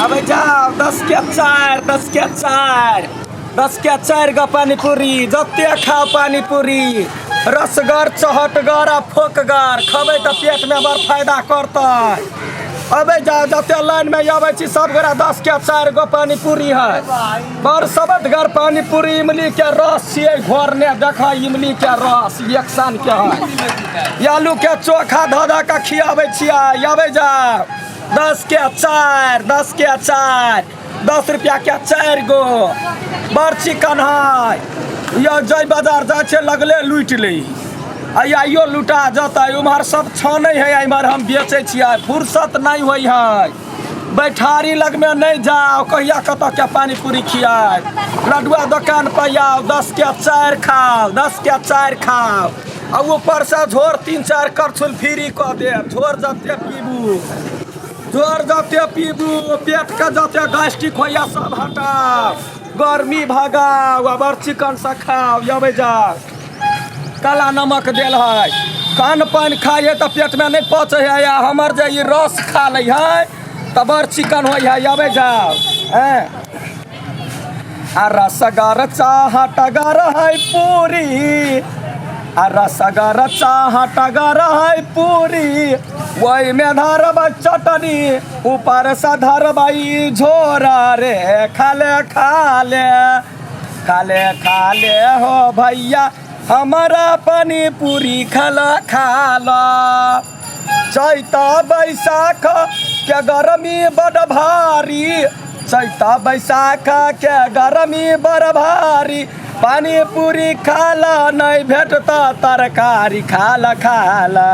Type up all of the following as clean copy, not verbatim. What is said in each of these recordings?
अबै जाओ 10 के 4, 10 के 4, 10 के 4 गो पानीपुरी। जते खाओ पानीपुरी, रसगर, चहटगर आ फोकगर खबै तऽ पेटमे बड़ फायदा करतै। अबै जाओ, जते लाइनमे अबै छी सब गोरा, 10 के 4 गो पानीपुरी है। बड़ सबटगर पानीपुरी, इमली के रस छियै घोरने। देख, इमली के रस एक सान के है। आलू के चोखा धऽ धऽ के खियाबै छियै। अबै जाओ, 10 के 4, 10 के 4, 10 रुपया के 4 गो। बड़ चिकन है यो। जय बाजार जाइ छै, लगले लूटि लै। आ आइयो लुटा जतै। उम्हर सब छानै है, इम्हर हम बेचै छियै। फुर्सत नहि होइ है। बैठारी लगमे नहि जाओ, कहिया कतऽ के पानी पूरी खियाय। लडुआ दोकान पर आउ, 10 के 4 खाओ, 10 के 4 खाओ। आ ऊपरसँ झोर 3-4 करछुल फ्री कऽ देब। झोर जते पीबू, झोर जते पीबू, पेटके जते गैस्ट्रिक होइया सब हटाउ, गर्मी भगाउ आ बड़ चिकनसँ खाउ। अबै जाउ, काला नमक देल है। कान पानि खाइ है तऽ पेटमे नहि पचै है, आ हमर जे ई रस खा लै है तऽ बड़ चिकन होइ है। अबै जाउ। हैं आ रसगर चाहटगर है पूरी, आ रसगर चाहटगर है पूरी, ओहिमे धरबै चटनी, ऊपरसँ धरबै झोरा रे। खाले खाले खाले खाले हो भैया, हमारा पानी पूरी खाला खाला। चैता बैसाख के गर्मी बड़ भारी, चैता बैसाख के गर्मी बड़ भारी, पानी पूरी खाला, नहीं भेटता तरकारी। खाला खाला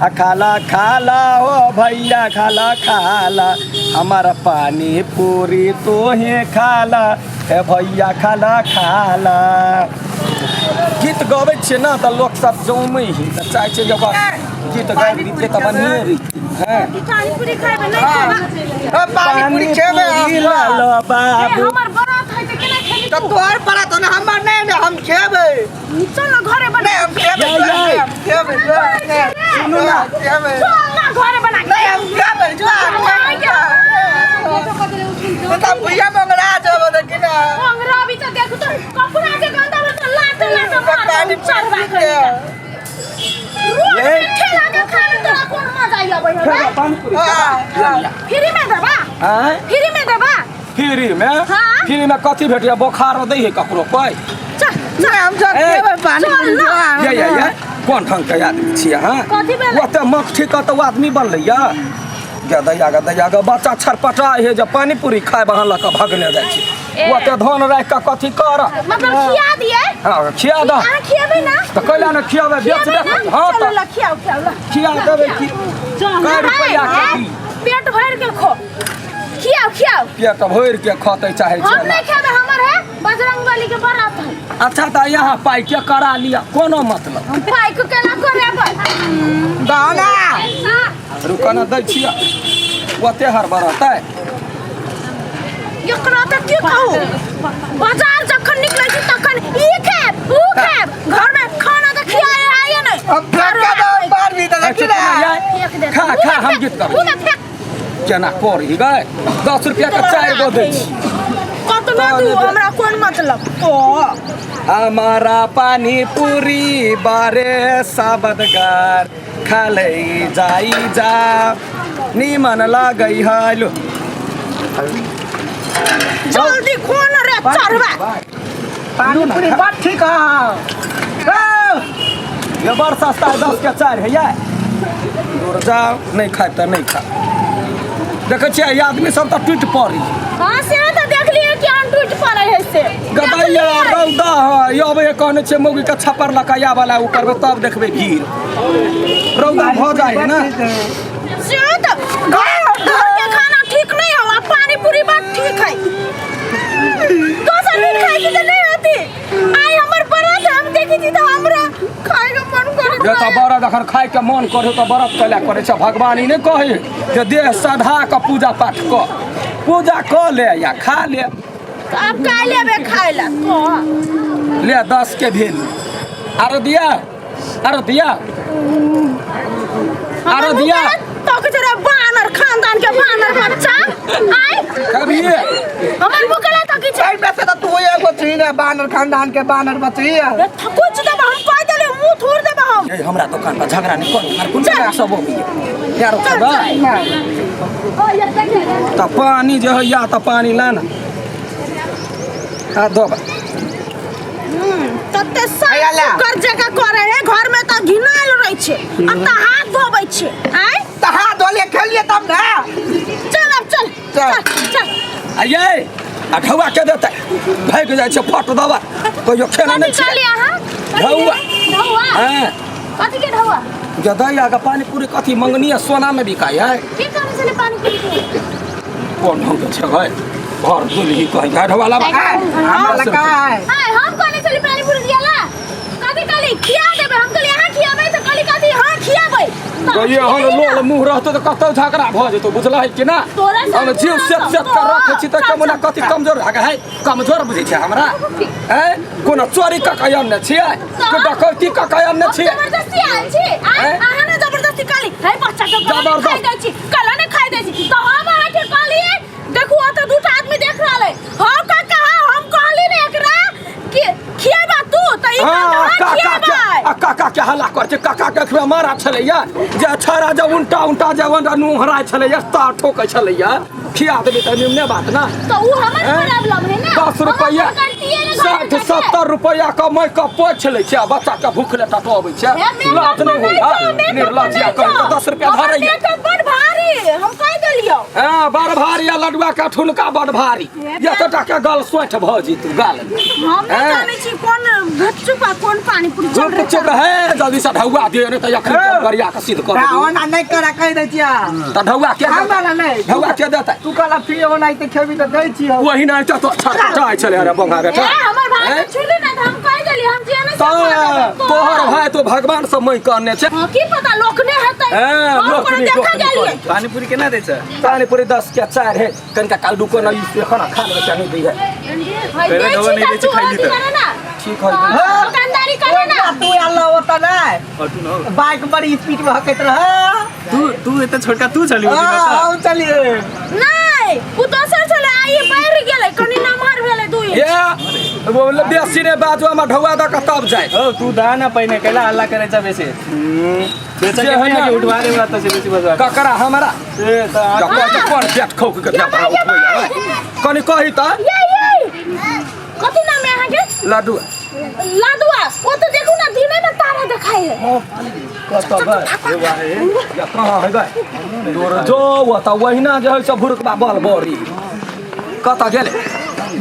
आ खाला खाला हो भैया, खाला खाला, हमारा पानी पूरी तोहे खाला हे भैया, खाला खाला। गीत गबै छियै ने तऽ लोक सब जमै है, तऽ चाहै छै जे ओकर गीत गाबि दितियै तऽ बढ़िएँ रहितै। हैं पानी पूरी खाइबे नहि खेबा? पानी पूरी खेबै। पूरी हम लऽ लो ए, बाबू। हमर बरात है तऽ केना खेबी? तऽ तू तोहर पड़ा तो ना, हमर नहीं ने, हम खेबै। चल ना घरे बना। नहीं, हम खेबै। ये, ये। हम खेबै। सुनू ना, खेबै। चल ना घरे बना के। नहीं, हम खेबै। जो तो भैया मंगरा जब देखी ना। अंगरा भी तो देखू तो कपड़ा के गंदा में तो लात लात मार पानी चढ़वा पूरी कर के। रोड ये। में ठेला के खाने तोरा कोन मजा आबै है रे? पानी पूरी। हाँ, हाँ। फ्री में देबा? आँय? फ्री में देबा? फ्री में? हाँ। फ्री में कथी भेटिया? बोखार दै है ककरो कोइ? चल। नहीं, हम सब ए, खेबै पानी चल पूरी। ना। ये ये ये कोन ढंग के आदमी छियै? हाँ। कथी भेलै? ओते मकठी कऽ तऽ ओ आदमी बनलै या गदैया गदैया ग। बच्चा छरपटा है जे पानी पूरी खाय बहाँ लऽ कऽ भगने जाइ छै। ए। ओते धन राखि कऽ कथी कर? मतलब खिया दिए? हाँ, खिया दह। अहाँ खिएबै ना? तऽ कैला ने खियाबै? बेच खिएबै दे। ना? हाँ। चलो तऽ ला, खियाओ खियाओ ला। खिया ला, देबै। खियाओ। की चल कै ना, रुपैआ के है, दी? पेट भर के खो, खियाओ खियाओ। पेट भरि के खतै चाहै हम छै। नहीं खेबै, हमर है बजरंग बली के बरात है। अच्छा, तऽ यहाँ पाइ के करा लिअ, कोनो मतलब। हम पाइ के केना करेबै? दाना। हाँ, रुकऽ ने, दै छियै। ओते हड़बड़तै? एकरा तऽ की कहू, बाजार जखन निकलै छी तखन ई खायब, ऊ खायब, घर में खाना तऽ खियाए आए नहि। अब फेंक के दो बाहर भी तो देखी ना। फेंक दे। खा खा, हम गीत गाबै। मुँह में फेंक। केना करी गै? 10 रुपया के 4 गो दै छी। कतनो दू, हमरा कोन मतलब? ओ हमारा पानी पूरी बारे साबदगार, खालै जाई जा, निमन लागै है लो। जल्दी खोन रे चढ़वा। पानी पूरी बात ठीक है। ये बड़ सस्ता है, 10 के 4 है। ये दूर जाओ, नहीं खाए तऽ नहीं खा। देखै छियै, ई आदमी सब तऽ टूटि पड़ी। हाँ, से तऽ देखलियै कि अन टूटि पड़ै है से। गदैया रौदा है। ये अबै है, कहने छियै मौगी के छप्पर लऽ कऽ आबऽ ला ऊपर में, तब देखबै भीड़। रौदा भऽ जाइ है ने। से तऽ घर घर के खाना ठीक नहीं हो, पानी पूरी बात ठीक है। दोसर दिन खाइ छी तऽ नहीं होती। आइ हमर बरत हम देखै छी तऽ हमरा खाइ के मन करे। जे तऽ बरद अखन खाय के मन करे तऽ बरत कैला करै छै? भगवान ई नहि कहै जे देह सधा कऽ पूजा पाठ कऽ, पूजा कऽ ले या खा ले। आब काल्हि एबै खाइ लए। ले, 10 के भेल। आरो दिया, आरो दिया। आरो दिया तो के रे बानर खानदान के बानर बच्चा आय कभी हमर मुँह केला तकी छै एहि में से तऽ तू एगो छी ने बानर खानदान के बानर बच्ची ए, थकुच देब हम कह देले मुँह थोड़ देब हम ए हमरा दुकान पर झगड़ा नहीं कर हर कोन चल। सब हो यार चल, खबा चल। ओ ये देख त पानी जे है या त पानी ला ना आ दो बा। तते साफ हैया ला। कर जगह करे है घर में त घिनायल रहै छै अब त हाथ धोबै छै आय तऽ हाथ धोलिए खेलिए तब ने चल अब चल चल। चल चल आ ये आ ढौआ के देतै भागि जाइ छै फट दबा कहियो खेना कथी नहि छियै कहली अहाँ कथी ढौआ। के? ढौआ हँ कथी के ढौआ जदैया के पानी पूरी कथी मंगनी आ सोना में बिकाइ है की कहने छलै पानी पूरी के कोन ढंग के छै भाई घर दुलही कहीं है ढौआ लाबा हमरा लगा है आय हम कहने छली पानी पूरी दियाला कथी कहली खिया देबै हम कहली अहाँ खियाबै तऽ कहली कथी हाँ खियाबै तऽ गये हन खियाबै लोल ना। मुँह रहतो तऽ कतौ झगड़ा भऽ जेतौ बुझलही कि ना तोरा से हम जीव मुँह सेत सेत रहतौ, के रखै छी तऽ चल, कमना चल। कथी कमजोर भए है कमजोर बुझै छै हमरा हैं कोनो चोरी कऽ के आनने छियै को डकैती कऽ के आनने हम छियै जबरदस्ती आयल छी आय हैं? अहाँ ने जबरदस्ती कहली हे बच्चा के कहला ने खाइ जबरदस्त। दै छी कहला ने खाइ दै छी तऽ हम अहाँके कहलियै देखू ओतऽ दूटा आदमी देख रहल है हम काका हम कहली ने एकरा कि खिएबा तू तऽ ई हाँ, कहलकै, हाँ काका के खिएबै आ काका के हल्ला कर छै काका के अखबे मारा छलैया जे छड़ा जे उल्टा उल्टा जे उल्टा नुहराइ छलैया तार ठोकै छलैया खिया देबै तऽ निमने बात ना तऽ उ हमर हैं? प्रॉब्लम है ना 10 रुपैआ हम अपन गलतीये ने घर 60 में करके। 70 रुपैआ कमाइ कऽ पोछि लै छै आ बच्चा के भूखले टटोबै छै हे, मेकअप लाज नहि बनाइ होइ छौ, है मेकअप निर्लज्जिया बनाइ कहि छौ। कऽ 10 रुपैआ हमर धरैया मेकअप बड़ भारी हम कहि देलियौ हँ बड़ भारी आ लडुआ के ठुनका बड़ भारी एतटा के गल सोंठ भऽ जेतौ गाल हम नहि हैं? जानै छी कोन घपचुप आ कोन पानी पूरी चल चुप चुप है जल्दी से ढौआ दे नहीं तऽ अखन हे। गरिया के सिद्ध कर देबौ। ओना नहि करा कहि दै छियै तऽ ढौआ के हमरा देतै नहि ढौआ के देतै तू कहला फ्री होना तऽ खेबी तऽ दै छियौ वही नहि तऽ तो छटपटाइ छलै अरे बंगा बेटा ए हमर भाई हैं? के छुली ना तऽ हम कहि देली हम जे नहि तऽ तोहर भाय तो भगवान से मैं कहने छै हां की पता लोकने हेतै हैं, हम लोकनी, कोनो देखा लोकनी गेलियै पानीपुरी केना दै छै पानीपुरी 10 के 4 है कनिका काल रुको ना ई खाना खा लेबै चाहे नहीं दै है है पहिले दै ढौआ छी नहि तऽ दै छै, तू खैली अथी तऽ। करे ना ठीक है हाँ, दुकानदारी करे ना तू आयल ओतऽ नहि अटू न बाइक बड़ी स्पीड में हकैत रहे तू तू एते छोटका तू छली ओहि दिन हाँ, ओतऽ? हम चलिए नहीं उ दोसर छलै आइ बढ़ि गेलै कनि नमहर भेलै 2 इंच ये वो बेसी ने बाजू हमर ढौआ दऽ के तब जाय औ तू दा ना पहिने कैला हल्ला करै छ बेसी बेचे जे के है नहीं ना। आगे उठवा दे तऽ से बेसी बजवा ककरा हमरा ए तऽ ककर कोन पेट खौक के ये भाई, ये भाई। कनि कही तऽ ये ये कथी नाम है अहाँके लड्डू लादुआ ओ तऽ देखू ना दिने में तारा देखाइ है कतऽ गए या कहाँ है गए तोर जो ओतऽ ओहिना जे है से भुरकबा बल बड़ी कतऽ गेलै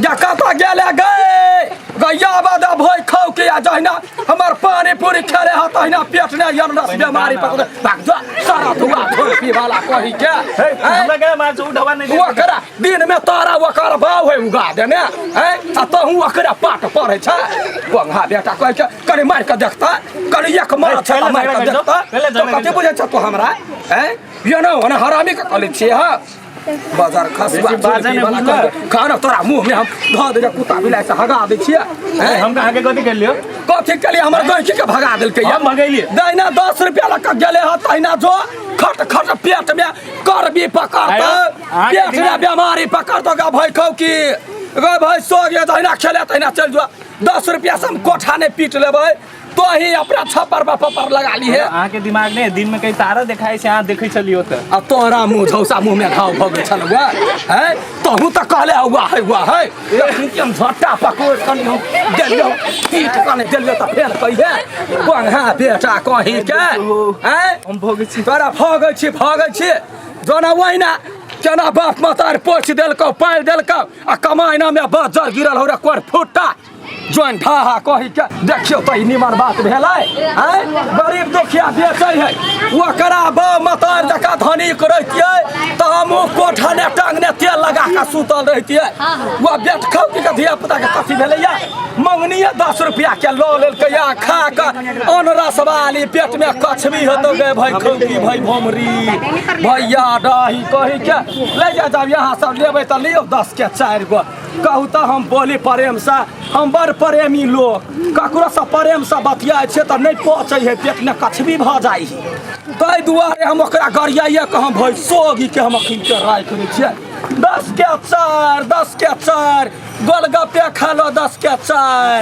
या कतऽ गेलै गए गैया बादा भोइ खाउ के या जहिना हमर पानी पूरी खेले ह तहिना पेट ने अनरस बेमारी पकड़ भाग जा सारा धुआ धोइ पी वाला कही के हे हमरा के मार उ ढवा नहीं ओकरा दिन में तारा ओकर बाव है उगा देने हैं आ तहु ओकरा पाट पढ़ै छै बंगा बेटा कहै छै कनि मारि कऽ देखता कनि एक मार छै तऽ मारि कऽ देखता तो कथी बुझै छ तू हमरा हैं ये न ओना हरामी के कहले छियै हँ बाजार खसुआ बेसी बाजै नहि बुझलह? खाना तोरा मुँह में हम धऽ दै कुत्ता बिलाइ से हगा दै छियै हैं हम अहाँके कथी कर लियो कथी के लिए हमर गैंची के भगा देलकै हम भगेलियै। दहिना 10 रुपया लऽ कऽ गेलै हँ तहिना जो खट खट पेट में करबी पकड़तौ आयो, अहाँके पेट में दिमाग- बीमारी पकड़तौ गा भाई खौ की गे भाई सो गे दहिना खेले तहिना चलि जो 10 रुपया से हम कोठा नहि पीट लेबै तो ही अपना छप्पर पर पपर लगा ली है अहाँके दिमाग नहि दिन में कहीं तारा देखाइ छै अहाँ देखै छलियै ओतऽ आ तोरा मुँह झौसा मुँह में घाव भऽ गेल छलौ है तहू तऽ कहले हुआ है हुआ है एखन कि हम झट्टा पकड़ कनि हम देलियौ पीट कनि देलियौ तऽ फेर कहिहे बंगा बेटा कहीं के हैं हम भोगै छी तोरा भगै छी भगै छी जोना ओहिना केना बाप मतार पोछि देलकौ पालि देलकौ आ कमाइना में बजर गिरल हो रे कोर फुट्टा जोन ढाहा कही के देखियौ तऽ ई निमन बात भेलै आँय गरीब दुखिया बेचै है ओकरा बाप मतार जकाँ धनिक रहितियै तऽ हमहूँ कोठा ने टांगने तेल लगा कऽ सुतल रहितियै ओ बेट खौकी के धिया पुता के कथी भेलैया मंगनीये 10 रुपया के लऽ लेलकै या खा कऽ अनरसवाली पेट में कछबी हेतौ गे भाई खौकी भाई भमरी भैया डाही कही के ले जा जाब यहाँ सब लेबै तऽ लियौ 10 के 4 गो। कहू तऽ हम बोली प्रेमसँ, हम बड़ प्रेमी लोक, ककरोसँ प्रेमसँ बतियाइ छियै तऽ नहि पचै है, पेटमे कछबी भऽ जाइ है। ताहि दुआरे हम ओकरा गरियाइए कऽ हम भैंसोगीके हम अखिनके राखि दै छियै। 10 के 4, 10 के 4, गोलगप्पे खा लो, 10 के 4।